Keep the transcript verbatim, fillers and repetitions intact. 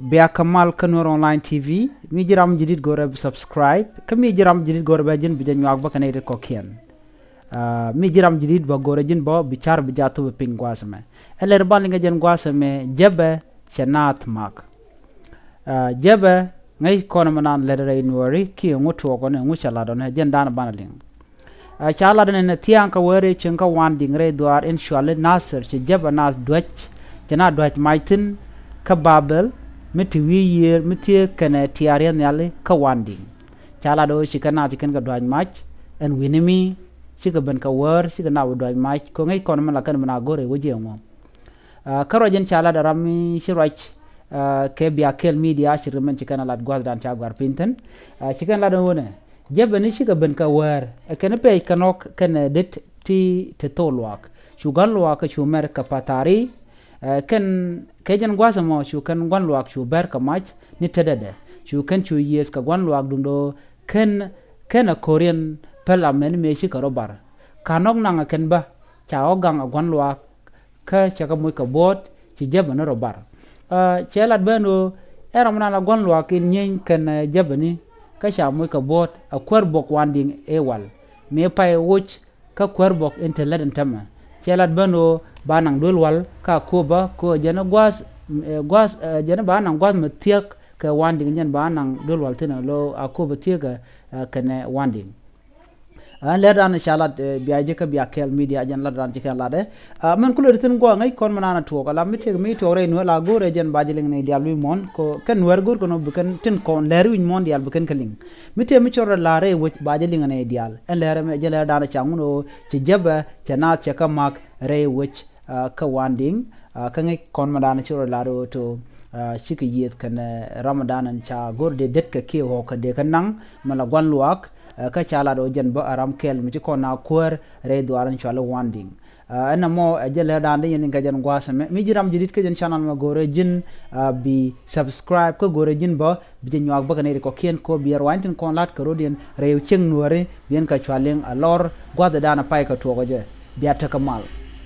Bia kä mal kä Nuer Online T V. Mi ji̱ ram jadid go̱rɛ bi subscribe. Kä mi ji̱ ram jadid go̱rɛ bɛ ji̱n bi jɛ nyuak bä kɛ nɛy ti kɔ̱kiɛn. Ah, mi ji̱ ram jadid bä go̱rɛ ji̱n bä bi car bi jɛ a thop piny gua̱a̱th ɛmɛ. Ɛ lɛr ban liŋ kɛ jɛn gua̱a̱th ɛmɛ, Jɛpɛ cɛ naath mak. Ah, Jɛpɛ ŋäc kɔn mɛ naan lɛr rɛy Nuääri kiɛ ŋu tuɔɔk kɔn ŋu cɛ lat ɔn ɛ jɛn dan banɛ liŋ. Ah, ca lat ɛn ɛ thia̱a̱ŋ kä wee rɛy cieŋ kä Wandiŋ rɛy dhuaar in cuali Nathir, ci Jɛpɛ naath duäc, ci naath duäc mac thi̱n kä Babel, mi ti wi̱i̱ yiëër mi thieek kɛnɛ tiaar yɛ nhiali kä Wandiŋ. Ca lat ɣöö ci kɛn naath ci kɛn kɛ duäc mac, ɛn wi̱ni mi cikɛ ben kɛ wäär, cikɛ naath bi duäc mac, kɛ ŋäc kɔn mɛ la kɛn mɛ na go̱r ɛ wä jiɛ ŋuɔ̱m. Ah, kä ruac in ca lat ɛ ram mi ci ruac, ah, kɛ Biakɛl Media, ci ri mɛn ci kɛn a lat gua̱thdan ca gɔ̱a̱r piny thi̱n. Ah, ci kɛn lat ɛ ɣöö nɛ, Jɛpɛ ni cikɛ ben kɛ wäär, ɛ kɛn pɛc kɛ nɔk kɛn ɛ det ti ti thok luaak. Cu gua̱n luaak kä cu mɛr kɛ pathari, ɛ kɛn kɛ jɛn gua̱th ɛmɔ cu kɛn gua̱n luaak cu bɛr kɛ mac ni tetdɛ. Cu kɛn cu yiëëth kɛ gua̱n luaak duundɛ ɣöö kɛn, kɛn ɛ ko̱riɛn päl amɛn mëë cikɛ rɔ bar. Ka nɔk naŋ ɛ kɛn bä, ca ɣɔ̱ gaŋ ɛ gua̱n luaak, kä cɛ kɛ moc kɛ buɔ̱ɔ̱t, ci Jɛpɛ ni rɔ bar. Ah, cɛ lat ben ɣöö ɛ ram nan a gua̱n luaak in nyieeny kɛn, eh, Jɛpɛ ni, kä ca moc kɛ buɔ̱ɔ̱t, a kuäär buɔk Wandiŋ ëë wal. Mëë pay woc kä kuäär buɔk in te lät in tämɛ. Cɛ lat ben ɣöö ba naŋ duel wal kä Akoba, kɛ ɣöö jɛn gua̱th, eh, gua̱th, eh, jɛn ba naŋ gua̱th mɛ thiäk kɛ Wandiŋ, jɛn ba naŋ duel wal thi̱n ɛ lo̱ Akoba thiäk, eh, kɛnɛ Wandiŋ. Ɛn lɛr dan ca lat, eh, bia ji̱ kä Biakɛl Media, jɛn lat dan ci kɛn lat ɛ. Ah, mɛn kulɛ di thi̱n gua̱a̱ ŋäc kɔn mɛ naan a tuɔɔk, ala mi tëëk mi tuɔɔk rɛy Nuäär la go̱o̱rɛ jɛn ba ji̱ liŋ ni diaal wi̱i̱ muɔ̱ɔ̱n, kɛ Nuäär go̱o̱r kɛn ɔ bi kɛn tin kɔn lɛr wi̱i̱ muɔ̱ɔ̱n diaal bi kɛn kä liŋ. Mi tëëk mi cɔr la rɛy wec ba ji̱ liŋ ni diaal. Ɛn lɛr mɛ jɛn lɛr dan ca ŋun ɣöö ci Jɛpɛ cɛ naath cɛ kä mak rɛy wec, ah, kä Wandiŋ, ah, kä ŋäc kɔn mɛ dan ci rɔ lar ɣöö to, ah, cikɛ yiëëth kɛn, eh, ram dan ɛn ca go̱r dee det kɛ kiɛ ɣɔ̱k kɛ dee kɛ naŋ mɛ la gua̱n luaak, eh, kä ca lar ɣöö jɛn bä a ram kɛl mi ci kɔn a kuäär rɛy dhuaar in cuali Wandiŋ. Ah, ɛn ɛmɔ ɛ jɛn lɛr dan dee yɛn in kɛ jɛn gua̱a̱th ɛmɛ. Mi ji̱ ram jadid kä jɛn channel mɛ go̱rɛ ji̱n, ah, bi subscribe kä go̱rɛ ji̱n bä bi jɛ nyuak bä kɛ nɛy ti kɔ̱kiɛn kɛ ɣöö bi ɛ ruany tin kɔn lat kɛ rɔ̱diɛn rɛy cieŋ Nuääri bi ɛn kɛ cua liŋ a lɔr gua̱thdan a pay kɛ tuɔɔk ɛ jɛ. Bia tekɛ mal.